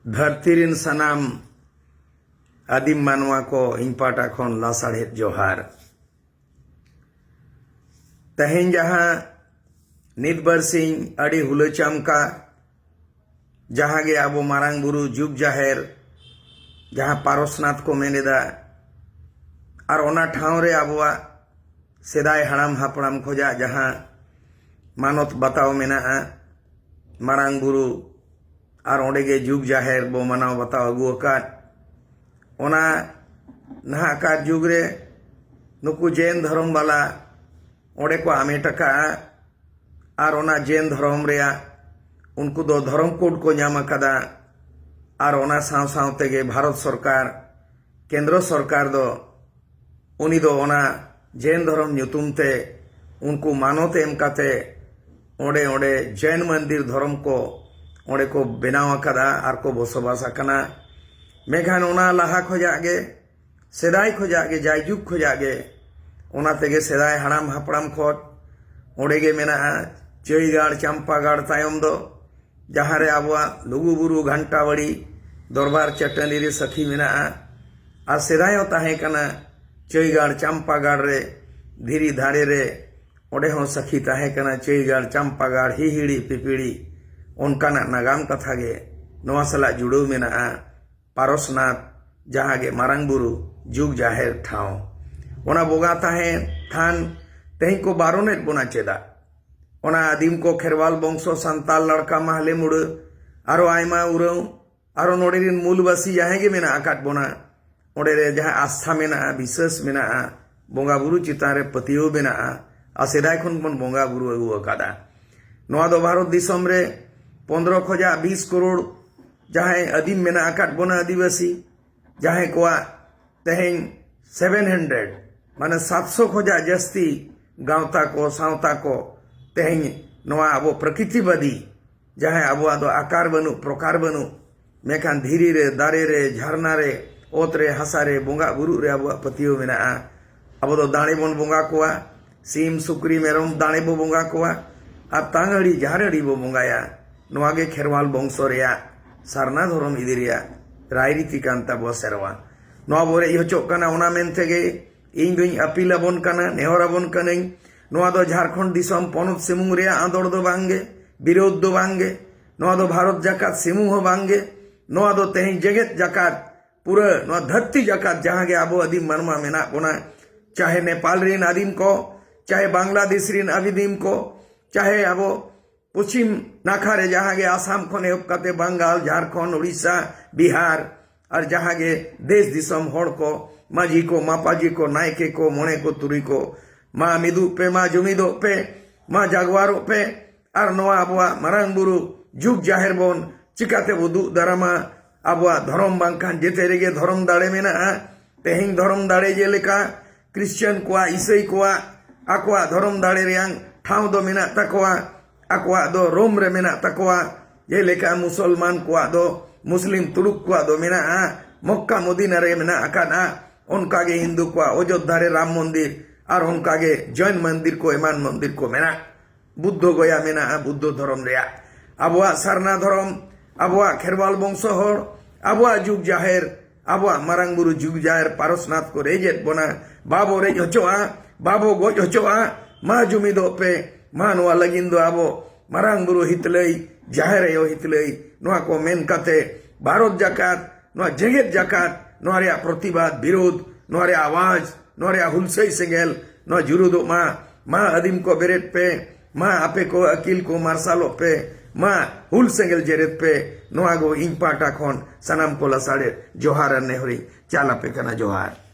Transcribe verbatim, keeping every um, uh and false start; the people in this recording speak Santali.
ᱫᱷᱟᱹᱨᱛᱤ ᱨᱤᱱ ᱥᱟᱱᱟᱢ ᱟᱹᱫᱤᱢ ᱢᱟᱱᱣᱟ ᱠᱚ ᱤᱧ ᱯᱟᱦᱴᱟ ᱠᱷᱚᱱ ᱞᱟᱥᱟᱲᱦᱮᱫ ᱡᱚᱦᱟᱨ᱾ ᱛᱮᱦᱮᱧ ᱡᱟᱦᱟᱸ ᱱᱤᱛ ᱵᱟᱨᱥᱤᱧ ᱟᱹᱰᱤ ᱦᱩᱞᱟᱹ ᱪᱟᱢᱠᱟ, ᱡᱟᱦᱟᱸ ᱜᱮ ᱟᱵᱚ ᱢᱟᱨᱟᱝ ᱵᱩᱨᱩ ᱡᱩᱜᱽ ᱡᱟᱦᱮᱨ, ᱡᱟᱦᱟᱸ ᱯᱟᱨᱚᱥᱱᱟᱛᱷ ᱠᱚ ᱢᱮᱱ ᱮᱫᱟ, ᱟᱨ ᱚᱱᱟ ᱴᱷᱟᱶ ᱨᱮ ᱟᱵᱚᱣᱟᱜ ᱥᱮᱫᱟᱭ ᱦᱟᱲᱟᱢ ᱦᱟᱯᱲᱟᱢ ᱠᱷᱚᱡᱟᱜ ᱡᱟᱦᱟᱸ ᱢᱟᱱᱚᱛ ᱵᱟᱛᱟᱣ ᱢᱮᱱᱟᱜᱼᱟ, ᱢᱟᱨᱟᱝ ᱵᱩᱨᱩ ᱟᱨ ᱚᱸᱰᱮ ᱜᱮ ᱡᱩᱜᱽ ᱡᱟᱦᱮᱨ ᱵᱚ ᱢᱟᱱᱟᱣ ᱵᱟᱛᱟᱣ ᱟᱹᱜᱩ ᱟᱠᱟᱫ, ᱚᱱᱟ ᱱᱟᱦᱟᱜ ᱠᱟᱨ ᱡᱩᱜᱽ ᱨᱮ ᱱᱩᱠᱩ ᱡᱮᱱ ᱫᱷᱚᱨᱚᱢ ᱵᱟᱞᱟ ᱚᱸᱰᱮ ᱠᱚ ᱟᱢᱮᱴ ᱟᱠᱟᱫᱼᱟ᱾ ᱟᱨ ᱚᱱᱟ ᱡᱮᱱ ᱫᱷᱚᱨᱚᱢ ᱨᱮᱭᱟᱜ ᱩᱱᱠᱩ ᱫᱚ ᱫᱷᱚᱨᱚᱢ ᱠᱳᱰ ᱠᱚ ᱧᱟᱢ ᱟᱠᱟᱫᱟ᱾ ᱟᱨ ᱚᱱᱟ ᱥᱟᱶ ᱥᱟᱶ ᱛᱮᱜᱮ ᱵᱷᱟᱨᱚᱛ ᱥᱚᱨᱠᱟᱨ, ᱠᱮᱱᱫᱨᱚ ᱥᱚᱨᱠᱟᱨ ᱫᱚ ᱩᱱᱤ ᱫᱚ ᱚᱱᱟ ᱡᱮᱱ ᱫᱷᱚᱨᱚᱢ ᱧᱩᱛᱩᱢ ᱛᱮ ᱩᱱᱠᱩ ᱢᱟᱱᱚᱛ ᱮᱢ ᱠᱟᱛᱮ ᱚᱸᱰᱮ, ᱚᱸᱰᱮ ᱡᱮᱱ ᱢᱚᱱᱫᱤᱨ ᱫᱷᱚᱨᱚᱢ ᱠᱚ ᱚᱸᱰᱮ ᱠᱚ ᱵᱮᱱᱟᱣ ᱟᱠᱟᱫᱟ ᱟᱨ ᱠᱚ ᱵᱚᱥᱚᱵᱟᱥ ᱟᱠᱟᱱᱟ᱾ ᱢᱮᱱᱠᱷᱟᱱ ᱚᱱᱟ ᱞᱟᱦᱟ ᱠᱷᱚᱡᱟᱜ ᱜᱮ, ᱥᱮᱫᱟᱭ ᱠᱷᱚᱡᱟᱜ ᱜᱮ, ᱡᱟᱭᱡᱩᱜᱽ ᱠᱷᱚᱡᱟᱜ ᱜᱮ, ᱚᱱᱟ ᱛᱮᱜᱮ ᱥᱮᱫᱟᱭ ᱦᱟᱲᱟᱢ ᱦᱟᱯᱲᱟᱢ ᱠᱷᱚᱱ ᱚᱸᱰᱮ ᱜᱮ ᱢᱮᱱᱟᱜᱼᱟ ᱪᱟᱹᱭᱜᱟᱲ, ᱪᱟᱢᱯᱟᱜᱟᱲ ᱛᱟᱭᱚᱢ ᱫᱚ, ᱡᱟᱦᱟᱸ ᱨᱮ ᱟᱵᱚᱣᱟᱜ ᱞᱩᱜᱩᱵᱩᱨᱩ ᱜᱷᱟᱱᱴᱟᱵᱟᱲᱤ ᱫᱚᱨᱵᱟᱨ ᱪᱟᱹᱴᱟᱹᱱᱤ ᱨᱮ ᱥᱟᱹᱠᱷᱤ ᱢᱮᱱᱟᱜᱼᱟ᱾ ᱟᱨ ᱥᱮᱫᱟᱭ ᱦᱚᱸ ᱛᱟᱦᱮᱸ ᱠᱟᱱᱟ ᱪᱟᱹᱭᱜᱟᱲ, ᱪᱟᱢᱯᱟᱜᱟᱲ ᱨᱮ ᱫᱷᱤᱨᱤ ᱫᱟᱨᱮ ᱨᱮ, ᱚᱸᱰᱮ ᱦᱚᱸ ᱥᱟᱹᱠᱷᱤ ᱛᱟᱦᱮᱸ ᱠᱟᱱᱟ ᱪᱟᱹᱭᱜᱟᱲ, ᱪᱟᱢᱯᱟᱜᱟᱲ, ᱦᱤᱦᱤᱲᱤ ᱯᱤᱯᱤᱲᱤ᱾ ᱚᱱᱠᱟᱱᱟᱜ ᱱᱟᱜᱟᱢ ᱠᱟᱛᱷᱟ ᱜᱮ ᱱᱚᱣᱟ ᱥᱟᱞᱟᱜ ᱡᱩᱲᱟᱹᱣ ᱢᱮᱱᱟᱜᱼᱟ᱾ ᱯᱟᱨᱚᱥᱱᱟᱛᱷ, ᱡᱟᱦᱟᱸ ᱜᱮ ᱢᱟᱨᱟᱝ ᱵᱩᱨᱩ ᱡᱩᱜᱽ ᱡᱟᱦᱮᱨ ᱴᱷᱟᱶ, ᱚᱱᱟ ᱵᱚᱸᱜᱟ ᱛᱟᱦᱮᱸ ᱛᱷᱟᱱ ᱛᱮᱦᱮᱧ ᱠᱚ ᱵᱟᱨᱚᱱᱮᱫ ᱵᱚᱱᱟ ᱪᱮᱫᱟᱜ? ᱚᱱᱟ ᱟᱹᱫᱤᱢ ᱠᱚ ᱠᱷᱮᱨᱣᱟᱞ ᱵᱚᱝᱥᱚ, ᱥᱟᱱᱛᱟᱲ, ᱞᱟᱲᱠᱟ, ᱢᱟᱦᱞᱮ, ᱢᱩᱰᱟᱹ, ᱟᱨᱚ ᱟᱭᱢᱟ ᱩᱨᱟᱹᱣ, ᱟᱨᱚ ᱱᱚᱰᱮ ᱨᱮᱱ ᱢᱩᱞᱵᱟᱥᱤ ᱡᱟᱦᱟᱸᱭ ᱜᱮ ᱢᱮᱱᱟᱜ ᱟᱠᱟᱫ ᱵᱚᱱᱟ, ᱚᱸᱰᱮ ᱨᱮ ᱡᱟᱦᱟᱸ ᱟᱥᱛᱷᱟ ᱢᱮᱱᱟᱜᱼᱟ, ᱵᱤᱥᱥᱟᱹᱥ ᱢᱮᱱᱟᱜᱼᱟ, ᱵᱚᱸᱜᱟ ᱵᱩᱨᱩ ᱪᱮᱛᱟᱱ ᱨᱮ ᱯᱟᱹᱛᱭᱟᱹᱣ ᱢᱮᱱᱟᱜᱼᱟ, ᱟᱨ ᱥᱮᱫᱟᱭ ᱠᱷᱚᱱ ᱵᱚᱱ ᱵᱚᱸᱜᱟ ᱵᱩᱨᱩ ᱟᱹᱜᱩ ᱟᱠᱟᱫᱟ᱾ ᱱᱚᱣᱟ ᱫᱚ ᱵᱷᱟᱨᱚᱛ ᱫᱤᱥᱚᱢ ᱨᱮ ᱯᱚᱱᱫᱽᱨᱚ ᱠᱷᱚᱡᱟᱜ ᱵᱤᱥ ᱠᱟᱨᱳᱲ ᱡᱟᱦᱟᱸᱭ ᱟᱹᱫᱤᱢ ᱢᱮᱱᱟᱜ ᱟᱠᱟᱫ ᱵᱚᱱᱟ ᱟᱹᱫᱤᱵᱟᱹᱥᱤ, ᱡᱟᱦᱟᱸᱭ ᱠᱚᱣᱟᱜ ᱛᱮᱦᱮᱧ ᱥᱮᱵᱷᱮᱱ ᱦᱟᱱᱰᱨᱮᱰ, ᱢᱟᱱᱮ ᱥᱟᱛᱥᱚ ᱠᱷᱚᱡᱟᱜ ᱡᱟᱹᱥᱛᱤ ᱜᱟᱶᱛᱟ ᱠᱚ, ᱥᱟᱶᱛᱟ ᱠᱚ ᱛᱮᱦᱮᱧ ᱱᱚᱣᱟ ᱟᱵᱚ ᱯᱨᱚᱠᱨᱤᱛᱤᱵᱟᱫᱤ, ᱡᱟᱦᱟᱸᱭ ᱟᱵᱚᱣᱟᱜ ᱫᱚ ᱟᱠᱟᱨ ᱵᱟᱹᱱᱩᱜ, ᱯᱨᱚᱠᱟᱨ ᱵᱟᱹᱱᱩᱜ, ᱢᱮᱱᱠᱷᱟᱱ ᱫᱷᱤᱨᱤ ᱨᱮ, ᱫᱟᱨᱮ ᱨᱮ, ᱡᱷᱟᱨᱱᱟ ᱨᱮ, ᱚᱛ ᱨᱮ, ᱦᱟᱥᱟ ᱨᱮ, ᱵᱚᱸᱜᱟ ᱵᱩᱨᱩᱜ ᱨᱮ ᱟᱵᱚᱣᱟᱜ ᱯᱟᱹᱛᱭᱟᱹᱣ ᱢᱮᱱᱟᱜᱼᱟ᱾ ᱟᱵᱚ ᱫᱚ ᱫᱟᱲᱮ ᱵᱚᱱ ᱵᱚᱸᱜᱟ ᱠᱚᱣᱟ, ᱥᱤᱢ, ᱥᱩᱠᱨᱤ, ᱢᱮᱨᱚᱢ ᱫᱟᱲᱮ ᱵᱚ ᱵᱚᱸᱜᱟ ᱠᱚᱣᱟ, ᱟᱨ ᱛᱟᱝ ᱟᱹᱲᱤ, ᱡᱷᱟᱨ ᱟᱹᱲᱤ ᱵᱚ ᱵᱚᱸᱜᱟᱭᱟ᱾ ᱱᱚᱣᱟ ᱜᱮ ᱠᱷᱮᱨᱣᱟᱞ ᱵᱚᱝᱥᱚ ᱨᱮᱭᱟᱜ ᱥᱟᱨᱱᱟ ᱫᱷᱚᱨᱚᱢ ᱤᱫᱤ ᱨᱮᱭᱟᱜ ᱨᱟᱭᱨᱤᱛᱤ ᱠᱟᱱ ᱛᱟᱵᱚᱣᱟ ᱥᱮᱨᱣᱟ᱾ ᱱᱚᱣᱟ ᱵᱚ ᱨᱮᱡ ᱦᱚᱪᱚᱜ ᱠᱟᱱᱟ, ᱚᱱᱟ ᱢᱮᱱ ᱛᱮᱜᱮ ᱤᱧ ᱫᱩᱧ ᱟᱹᱯᱤᱞ ᱟᱵᱚᱱ ᱠᱟᱱᱟ, ᱱᱮᱦᱚᱨ ᱟᱵᱚᱱ ᱠᱟᱹᱱᱟᱹᱧ, ᱱᱚᱣᱟ ᱫᱚ ᱡᱷᱟᱲᱠᱷᱚᱸᱰ ᱫᱤᱥᱚᱢ ᱯᱚᱱᱚᱛ ᱥᱩᱢᱩᱝ ᱨᱮᱭᱟᱜ ᱟᱸᱫᱚᱲ ᱫᱚ ᱵᱟᱝᱜᱮ, ᱵᱤᱨᱳᱫᱷ ᱫᱚ ᱵᱟᱝᱜᱮ, ᱱᱚᱣᱟ ᱫᱚ ᱵᱷᱟᱨᱚᱛ ᱡᱟᱠᱟᱛ ᱥᱩᱢᱩᱝ ᱦᱚᱸ ᱵᱟᱝᱜᱮ, ᱱᱚᱣᱟ ᱫᱚ ᱛᱮᱦᱮᱧ ᱡᱮᱜᱮᱛ ᱡᱟᱠᱟᱛ, ᱯᱩᱨᱟᱹ ᱱᱚᱣᱟ ᱫᱷᱟᱹᱨᱛᱤ ᱡᱟᱠᱟᱛ ᱡᱟᱦᱟᱸ ᱜᱮ ᱟᱵᱚ ᱟᱹᱫᱤᱢ ᱢᱟᱱᱣᱟ ᱢᱮᱱᱟᱜ ᱵᱚᱱᱟ, ᱪᱟᱦᱮ ᱱᱮᱯᱟᱞ ᱨᱮᱱ ᱟᱹᱫᱤᱢ ᱠᱚ, ᱪᱟᱦᱮ ᱵᱟᱝᱞᱟᱫᱮᱥ ᱨᱮᱱ ᱟᱹᱫᱤᱢ ᱠᱚ, ᱪᱟᱦᱮ ᱟᱵᱚ ᱯᱚᱪᱷᱤᱢ ᱱᱟᱠᱷᱟ ᱨᱮ ᱡᱟᱦᱟᱸ ᱜᱮ ᱟᱥᱟᱢ ᱠᱷᱚᱱ ᱮᱦᱚᱵ ᱠᱟᱛᱮ ᱵᱟᱝᱜᱟᱞ, ᱡᱷᱟᱲᱠᱷᱚᱸᱰ, ᱩᱲᱤᱥᱥᱟ, ᱵᱤᱦᱟᱨ, ᱟᱨ ᱡᱟᱦᱟᱸ ᱜᱮ ᱫᱮᱥ ᱫᱤᱥᱚᱢ ᱦᱚᱲ ᱠᱚ, ᱢᱟᱹᱡᱷᱤ ᱠᱚ, ᱢᱟᱯᱟᱡᱷᱤ ᱠᱚ, ᱱᱟᱭᱠᱮ ᱠᱚ, ᱢᱚᱬᱮ ᱠᱚ, ᱛᱩᱨᱩᱭ ᱠᱚ, ᱢᱟ ᱢᱤᱫᱚᱜ ᱯᱮ, ᱢᱟ ᱡᱩᱢᱤᱫᱚᱜ ᱯᱮ, ᱢᱟ ᱡᱟᱜᱣᱟᱨᱚᱜ ᱯᱮ, ᱟᱨ ᱱᱚᱣᱟ ᱟᱵᱚᱣᱟᱜ ᱢᱟᱨᱟᱝ ᱵᱩᱨᱩ ᱡᱩᱜᱽ ᱡᱟᱦᱮᱨ ᱵᱚᱱ ᱪᱤᱠᱟᱛᱮ ᱵᱚ ᱫᱩᱜ ᱫᱟᱨᱟᱢᱟ? ᱟᱵᱚᱣᱟᱜ ᱫᱷᱚᱨᱚᱢ ᱵᱟᱝᱠᱷᱟᱱ ᱡᱮᱛᱮ ᱨᱮᱜᱮ ᱫᱷᱚᱨᱚᱢ ᱫᱟᱲᱮ ᱢᱮᱱᱟᱜᱼᱟ᱾ ᱛᱮᱦᱮᱧ ᱫᱷᱚᱨᱚᱢ ᱫᱟᱲᱮ ᱡᱮᱞᱮᱠᱟ ᱠᱷᱨᱤᱥᱪᱟᱱ ᱠᱚᱣᱟᱜ, ᱤᱥᱟᱹᱭ ᱠᱚᱣᱟᱜ ᱟᱠᱚᱣᱟᱜ ᱫᱷᱚᱨᱚᱢ ᱫᱟᱲᱮ ᱨᱮᱭᱟᱝ ᱴᱷᱟᱶ ᱫᱚ ᱢᱮᱱᱟᱜ ᱛᱟᱠᱚᱣᱟ, ᱟᱠᱚᱣᱟᱜ ᱫᱚ ᱨᱳᱢ ᱨᱮ ᱢᱮᱱᱟᱜ ᱛᱟᱠᱚᱣᱟ, ᱡᱮᱞᱮᱠᱟ ᱢᱩᱥᱚᱞᱢᱟᱱ ᱠᱚᱣᱟᱜ ᱫᱚ, ᱢᱩᱥᱞᱤᱢ ᱛᱩᱲᱩᱠ ᱠᱚᱣᱟᱜ ᱫᱚ ᱢᱮᱱᱟᱜᱼᱟ, ᱢᱚᱠᱠᱟ ᱢᱚᱫᱤᱱᱟ ᱨᱮ ᱢᱮᱱᱟᱜ ᱟᱠᱟᱫᱼᱟ, ᱚᱱᱠᱟᱜᱮ ᱦᱤᱱᱫᱩ ᱠᱚᱣᱟᱜ ᱚᱡᱳᱫᱽᱫᱷᱟ ᱨᱮ ᱨᱟᱢ ᱢᱚᱱᱫᱤᱨ, ᱟᱨ ᱚᱱᱠᱟᱜᱮ ᱡᱚᱭᱱ ᱢᱚᱱᱫᱤᱨ ᱠᱚ, ᱮᱢᱟᱱ ᱢᱚᱱᱫᱤᱨ ᱠᱚ ᱢᱮᱱᱟᱜ᱾ ᱵᱩᱫᱽᱫᱷᱚ ᱜᱚᱭᱟ ᱢᱮᱱᱟᱜᱼᱟ, ᱵᱩᱫᱽᱫᱷᱚ ᱫᱷᱚᱨᱚᱢ ᱨᱮᱭᱟᱜ᱾ ᱟᱵᱚᱣᱟᱜ ᱥᱟᱨᱱᱟ ᱫᱷᱚᱨᱚᱢ, ᱟᱵᱚᱣᱟᱜ ᱠᱷᱮᱨᱣᱟᱞ ᱵᱚᱝᱥᱚ ᱦᱚᱲ, ᱟᱵᱚᱣᱟᱜ ᱡᱩᱜᱽ ᱡᱟᱦᱮᱨ, ᱟᱵᱚᱣᱟᱜ ᱢᱟᱨᱟᱝ ᱵᱩᱨᱩ ᱡᱩᱜᱽ ᱡᱟᱦᱮᱨ ᱯᱟᱨᱚᱥᱱᱟᱛᱷ ᱠᱚ ᱨᱮᱡᱮᱫ ᱵᱚᱱᱟ, ᱵᱟᱵᱚ ᱨᱮᱡ ᱦᱚᱪᱚᱜᱼᱟ, ᱵᱟᱵᱚ ᱜᱚᱡ ᱦᱚᱪᱚᱜᱼᱟ᱾ ᱢᱟ ᱡᱩᱢᱤᱫᱚᱜ ᱯᱮ, ᱢᱟ ᱱᱚᱣᱟ ᱞᱟᱹᱜᱤᱫ ᱫᱚ ᱟᱵᱚ ᱢᱟᱨᱟᱝ ᱵᱩᱨᱩ ᱦᱤᱛᱞᱟᱹᱭ, ᱡᱟᱦᱮᱨ ᱟᱭᱳ ᱦᱤᱛᱞᱟᱹᱭ, ᱱᱚᱣᱟ ᱠᱚ ᱢᱮᱱ ᱠᱟᱛᱮ ᱵᱷᱟᱨᱚᱛ ᱡᱟᱠᱟᱛ, ᱱᱚᱣᱟ ᱡᱮᱜᱮᱛ ᱡᱟᱠᱟᱛ, ᱱᱚᱣᱟ ᱨᱮᱭᱟᱜ ᱯᱨᱚᱛᱤᱵᱟᱫ, ᱵᱤᱨᱳᱫᱷ, ᱱᱚᱣᱟ ᱨᱮᱭᱟᱜ ᱟᱣᱟᱡᱽ, ᱱᱚᱣᱟ ᱨᱮᱭᱟᱜ ᱦᱩᱞᱥᱟᱹᱭ ᱥᱮᱸᱜᱮᱞ, ᱱᱚᱣᱟ ᱡᱩᱨᱩᱫᱚᱜ ᱢᱟ᱾ ᱢᱟ ᱟᱹᱫᱤᱢ ᱠᱚ ᱵᱮᱨᱮᱫ ᱯᱮ, ᱢᱟ ᱟᱯᱮ ᱠᱚ ᱟᱹᱠᱤᱞ ᱠᱚ ᱢᱟᱨᱥᱟᱞᱚᱜ ᱯᱮ, ᱢᱟ ᱦᱩᱞ ᱥᱮᱸᱜᱮᱞ ᱡᱮᱨᱮᱫ ᱯᱮ᱾ ᱱᱚᱣᱟ ᱜᱚ ᱤᱧ ᱯᱟᱦᱴᱟ ᱠᱷᱚᱱ ᱥᱟᱱᱟᱢ ᱠᱚ ᱞᱟᱥᱟᱲᱮᱫ ᱡᱚᱦᱟᱨ ᱟᱨ ᱱᱮᱦᱚᱨᱤᱧ ᱪᱟᱞ ᱟᱯᱮ ᱠᱟᱱᱟ᱾ ᱡᱚᱦᱟᱨ᱾